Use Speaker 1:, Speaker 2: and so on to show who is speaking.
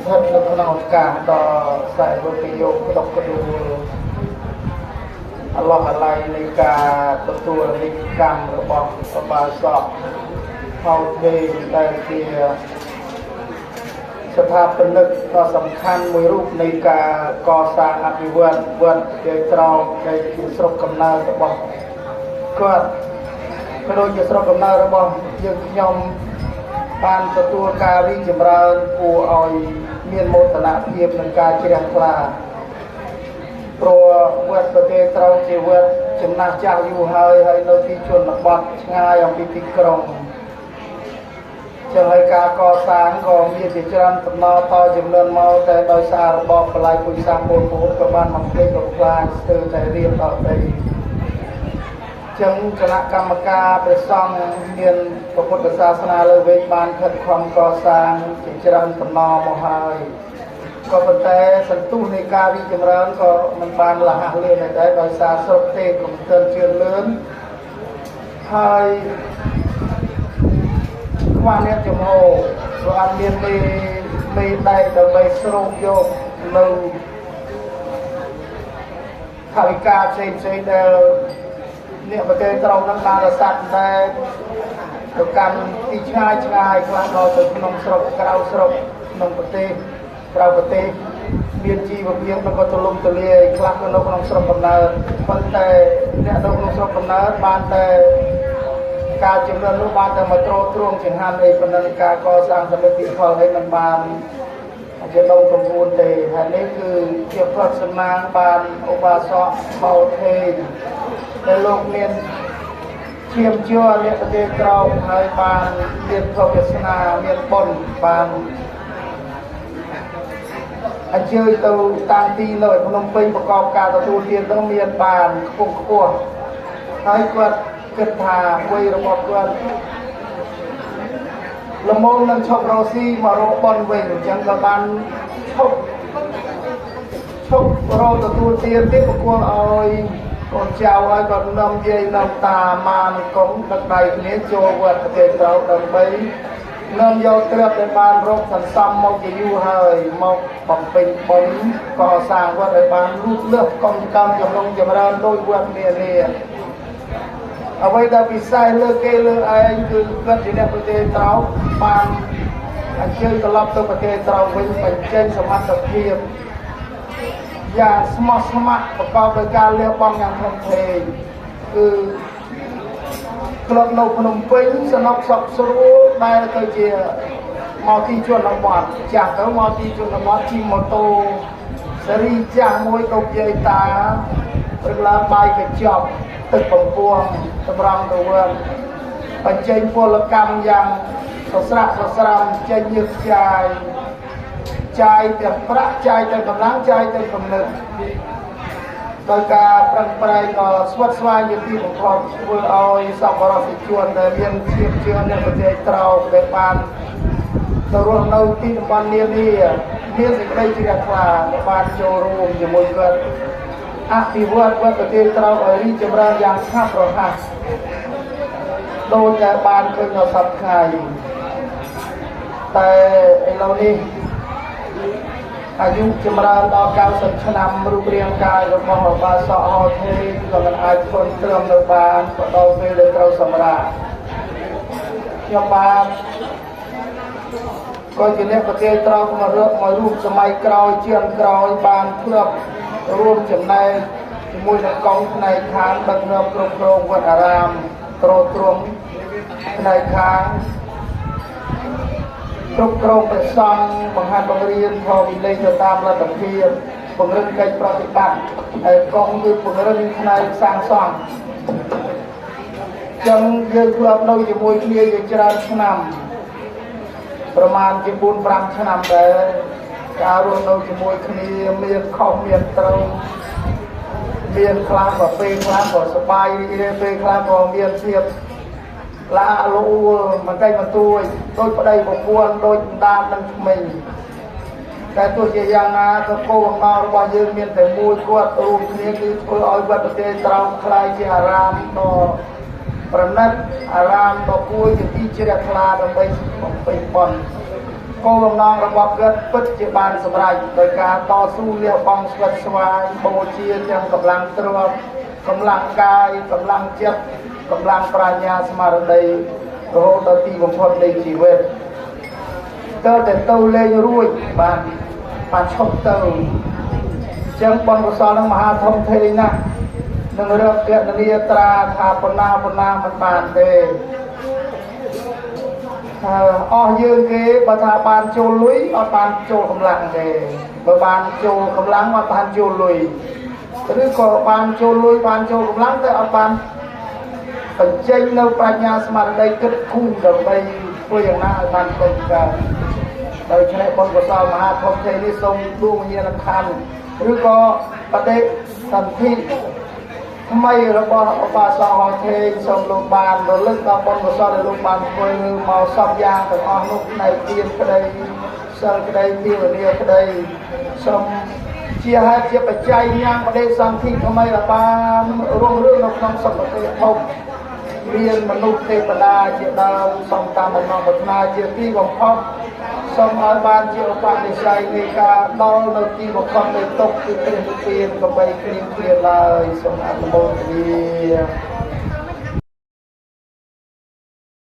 Speaker 1: ថិតនៅក្នុងឱកាសដ៏សែនវកិយោក្តុកក្តួលអឡោះអាល័យនៃការទទួលនិកម្មរបស់ឧបាសកហៅទេដែលជាស្ថាបនិកដ៏សំខាន់មួយរូបនៃការកសាងអភិវឌ្ឍវត្តគេត្រោកដែលជាស្រុកកំណើតរបស់គាត់ក៏ដូចជាស្រុកកំណើតរបស់យើងខ្ញុំបានទទួលការរីកចម្រើនគួរឲ្យមានមោទនភាពនិងការជ្រះថ្លាព្រោះវត្តប្រទេសត្រង់ជាវត្តចំណាស់ចាស់យូរហើយហើយនៅទីជនបទឆ្ងាយអំពីទីក្រុងចឹងហើយការកសាងក៏មានជាច្រើនតំណតចំនួនមកតែដោយសាររបបបល័យពុជសាសពលពតក៏បានបំផ្លិចបំផ្លាញស្ទើរតែរៀបដល់ដីចឹងគណៈកម្មការព្រះសង្ឃមានពុទ្ធសាសនាលើវិញបានខិតខំកសាងជាច្រើនតំណមកហើយក៏ប៉ុន្តែសន្ទុះនៃការរីកចម្រើនក៏មិនបានលះលឿនដែរដោយសារស្រុកទេក៏មិនទាន់ជឿនលឿនហើយខ្វះអ្នកចំហព្រោះអត់មានមេដែកដើម្បីស្រូបយកនៅថវិកាផ្សេងៗដែលអ្នកប្រទេសត្រង់នឹងបានរសាត់តែទៅកាន់ទីឆ្ងាយឆ្ងាយខ្លះដល់ទៅក្នុងស្រុកក្រៅស្រុកក្នុងប្រទេសក្រៅប្រទេសមានជីវភាពក៏ទូលំទូលាយខ្លះក៏នៅក្នុងស្រុកកំណើតប៉ុន្តែអ្នកនៅក្នុងស្រុកកំណើតបានតែការជំនឿនោះបានតែមកទ្រទ្រង់ចង្ហាន់អីប៉ុណ្ណឹងការកសាងសមិទ្ធផលអីមិនបានជាដុំកំពួនទេហើយនេះគឺជាផ្លត់សំណាងបានឧបាសកបោថេងដែលលោកមានឈាមជ័រអ្នកប្រទេសក្រោមហើយបានមានភពវាសនាមានបុណ្យបានអញ្ជើញទៅតាំងទីនៅភ្នំពេញប្រកបការទទួលទានទៅមានបានខ្ពង់ខ្ពស់ហើយគាត់គិតថាវ័យរបស់គាត់ល្មមនឹងឈប់រកស៊ីមករកបុណ្យវិញអញ្ចឹងក៏បានឈប់រកទទួលទានទៀតប្រគល់ឲ្យកូនចៅហើយក៏នាំយាយនាំតាម៉ានកុំដឹកដៃគ្នាចូលវត្តប្រទេសត្រូវដើម្បីនាំយកទ្រព្យដែលបានរកសន្សំមកជាយូរហើយមកបំពេញបុណ្យកសាងវត្តឲ្យបានលូតលាស់កុំកម្មចំណងចម្រើនដោយវត្តនានាអ្វីដែលពិសេសលើគេលើឯងគឺគាត់ជាអ្នកប្រទេសត្រោកបានអញ្ជើញត្រឡប់ទៅប្រទេសត្រោកវិញបញ្ចេញសមត្ថភាពយ៉ាងស្មោះស្ម័គ្រប្រកបដោយការលះបង់យ៉ាងធំធេងគឺក្លឹបនៅភ្នំពេញសនុកសុខស្រួលដែលទៅជាមកទីជនបទចាស់ទៅមកទីជនបទជិះម៉ូតូសេរីចាស់មួយដូចយាយតាព្រឹកឡើងបាយកញ្ចប់ទឹកបំពង់តម្រង់ទៅវិញបញ្ចេញពលកម្មយ៉ាងសស្រាក់សស្រាំចេញញើសចាយចាយទាំងប្រាក់ចាយទាំងកម្លាំងចាយទាំងគំនិតដោយការប្រឹងប្រែងក៏ស្វិតស្វាញជាទីបំផុតធ្វើឲ្យសប្បុរសជនដែលមានឈាមជឿនៅប្រទេសត្រោកដែលបានទៅរស់នៅទីតំបន់នានាមានសេចក្តីជ្រះថ្លាដែលបានចូលរួមជាមួយគាត់អភិវឌ្ឍវត្តប្រទេសត្រោកឲ្យរីកចម្រើនយ៉ាងឆាប់រហ័សដូចតែបានឃើញដល់សប្តាហ៍ថ្ងៃតែឥឡូវនេះអាយុចម្រើនដល់90ឆ្នាំរូបរាងកាយរបស់ឧបាសកហោថេងក៏មិនអាចធន់ទ្រាំនៅបានក៏ដល់ពេលដែលត្រូវសម្រាកខ្ញុំបានក៏ជាអ្នកប្រទេសត្រោកមករើមករួមសម័យក្រោយជាងក្រោយបានធ្លាប់រួមចំណែកជាមួយនឹងកងផ្នែកខាងដឹកនាំគ្រប់គ្រងវត្តអារាមទ្រទ្រង់ផ្នែកខាងគ្រប់គ្រងព្រះសង្ឃបង្ហាត់បង្រៀនធម៌វិន័យទៅតាមលទ្ធភាពពង្រឹងកិច្ចប្រតិបត្តិហើយកងគឺពង្រឹងផ្នែកសាងសង់ចឹងយើងធ្លាប់នៅជាមួយគ្នាជាច្រើនឆ្នាំប្រមាណជា4 5ឆ្នាំដែរការរស់នៅជាមួយគ្នាមានខុសមានត្រូវមានខ្លះក៏ពេលខ្លះក៏សប្បាយរីករាយពេលខ្លះក៏មានភាពលាក់លួលមិនតិចបន្តួចដូចប្តីប្រពន្ធដូចដាននឹងក្មេងតែទោះជាយ៉ាងណាក៏គោលបំណងរបស់យើងមានតែមួយគាត់រួមគ្នាគឺធ្វើឲ្យវត្តប្រទេសត្រោកក្លាយជាអារាមដ៏ប្រណិតអារាមដ៏គួរជាទីជ្រះថ្លាដើម្បីបំពេញបុណ្យ គោលបំណងរបស់គាត់ពិតជាបានសម្រេច ដោយការតស៊ូលះបង់ស្វិតស្វាញ បូជាទាំងកម្លាំងទ្រព្យ កម្លាំងកាយ កម្លាំងចិត្ត កម្លាំងប្រាជ្ញាស្មារតី រហូតដល់ទីបំផុតនៃជីវិត តើតែទៅលេងរួចបានបានឈប់ទៅ។ ចឹងបុណ្យកុសលនឹងមហាធំធេងណាស់ នឹងរកកណនីត្រាថាប៉ុណ្ណាប៉ុណ្ណាមិនបានទេ។ អស់យើងគេ បើថាបានចូលលុយ អត់បានចូលកម្លាំងទេ បើបានចូលកម្លាំង អត់បានចូលលុយ ឬក៏បានចូលលុយ បានចូលកម្លាំង តែអត់បានបញ្ចេញនៅប្រាជ្ញាស្មារតីគិតគូរដើម្បីធ្វើយ៉ាងណាឲ្យបានកូនកើត។ ដូច្នេះបុណ្យកុសលមហាធំធេងនេះ សូមដួងវិញ្ញាណខណ្ឌ ឬក៏បដិសន្ធិថ្មីរបស់ឧបាសកហធេង សូមលោកបានរលឹកដល់បុណ្យកុសលដែលលោកបានធ្វើមកសពយ៉ាងទាំងអស់នោះ ផ្នែកទានក្តី សិលក្តី ភាវនាក្តី សូមជាហេតុជាបច្ច័យញ៉ាំងបដិសន្ធិថ្មីដែលបានរុងរឿងនៅក្នុងសុគតិភព មានមនុស្សទេវតាជាដើម សូមតាមបំណងប្រាថ្នាជាទីបំផុត សូមឲ្យបានជាឧបនិស្ស័យនៃការដល់នៅទីបំផុតនៃទុក្ខ គឺព្រះនិព្វាន កុំបីគ្រៀងគ្លាឡើយ។ សូមអនុមោទនា។